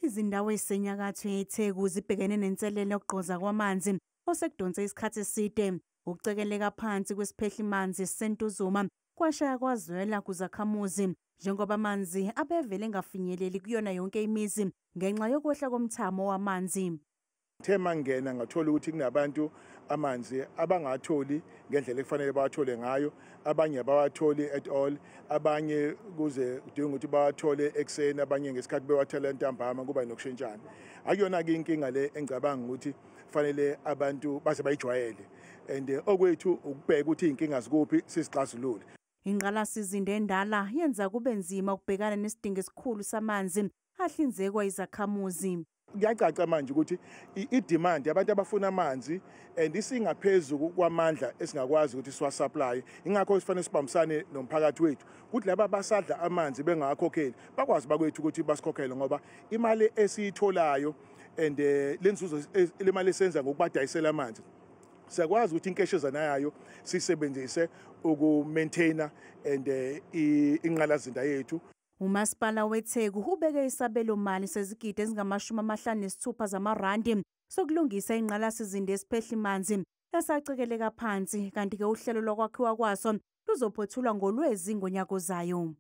Izindawo ezisenyakatho yeTheku zibhekene nenselelo yokugqoza kwamanzi osekudonse isikhathi eside. Ukucekeleka phansi kwesiphehlimanzi seNtuzuma kwashaya kwazwela kuzakhamuzi njengoba amanzi abevele engafinyeleli kuyona yonke imizi ngenxa yokwehla komthamo wamanzi. Ngithe mangingena ngathola ukuthi kunabantu amanzi abangatholi ngendlela ekufanele bawathole ngayo, abanye abawatholi at all, abanye kuze kudinga ukuthi bawathole ekuseni, abanye ngesikhathi bewathola ntambama, kuba nokushintshana. Akuyona-ke inkinga le engicabanga ukuthi fanele abantu baze bayijwayele, and okwethu ukubheka ukuthi iy'nkinga zikuphi sizixazulule. Ingqalasizinda endala yenza kube nzima ukubhekana nesidingo esikhulu samanzi ahlinzekwa izakhamuzi. Kuyacaca manje ukuthi i-demand abantu abafuna amanzi and isingaphezu kwamandla esingakwazi ukuthi siwasupply. Ingakho sifanele sibambisane nomphakathi wethu ukuthi laba abasadla amanzi bengakhokheli bakwazi bakwethu ukuthi basikhokhele, ngoba imali esiyitholayo and lenzuzo, le mali esenza ngokubadayisela amanzi, siyakwazi ukuthi inkeshezana yayo siyisebenzise uku-maintaina and inqalazinda yethu. Umasipala weTheku ubeke isabelomali sezigidi ezingama-56 zamarandi sokulungisa ingqalasizinda esiphehlimanzi esacekeleka phansi, kanti-ke uhlelo lokwakhiwa kwaso luzophothulwa ngoLwezi ngonyaka ozayo.